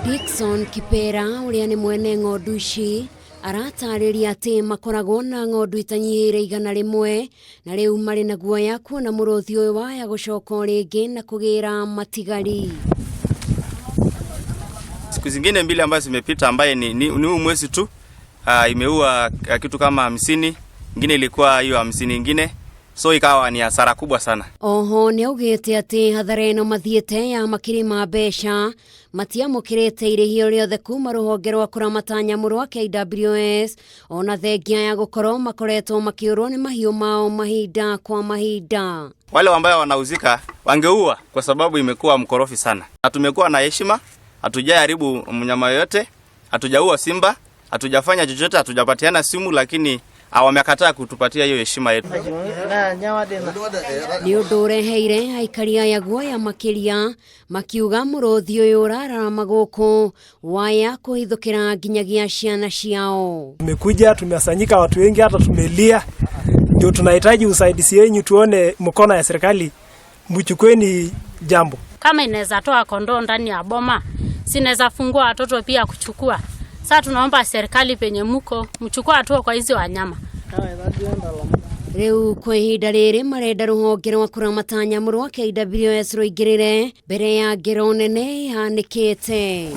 Dickson Kipera ũrĩa nĩ mwene ng'ondu ici aratarĩria atĩ makoragwo na ng'ondu itanyihĩire 100 na rĩu marĩ na guoya kuona mũrũthi ũyũ waya gũcoka o rĩngĩ na kũgĩra matigari. Siku zingine mbili ambazo zimepita ambaye ni huu mwezi tu imeua kitu kama 50, ingine ilikuwa hiyo 50 ingine, so ikawa ni hasara kubwa sana. Oho nĩ augĩte atĩ hathara ĩno mathiĩte ya makiri ma mbeca matiamũkĩrĩte irĩhi o rĩothe kuma rũhonge rwa kũramata nyamũ rwa KWS ona thengia ya gũkorwo makoretwo makĩũrwo nĩ mahiũ mao mahinda kwa mahinda. Wale ambao wanauzika wangeua kwa sababu imekuwa mkorofi sana, na tumekuwa na heshima, hatujaharibu mnyama yoyote, hatujaua simba, hatujafanya chochote, hatujapatiana simu, lakini wamekataa kutupatia hiyo heshima yetu. Nĩ ũndũ ũreheire aikari aya guoya makĩria makiuga mũrũthi ũyũ ũrararama gũkũ waya kũhithũkĩra nginyagia ciana ciao. Tumekuja, tumesanyika watu wengi, hata tumelia, ndio tunahitaji usaidizi wenyu, tuone mkono ya serikali, mchukueni jambo. Kama inaweza toa kondoo ndani ya boma, si inaweza fungua watoto pia kuchukua. Sasa tunaomba serikali penye muko mchukue hatua kwa hizi wanyama. Rĩu kwa ihinda rĩrĩ marenda rũhonge rwa kũramata nyamũ rwa KWS rũingĩrĩre mbere ya ngero nene ihanĩkĩte.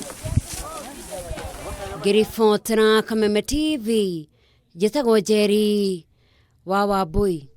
Ngĩribotera Kameme TV, njĩtagwo Njeri wa Wambui.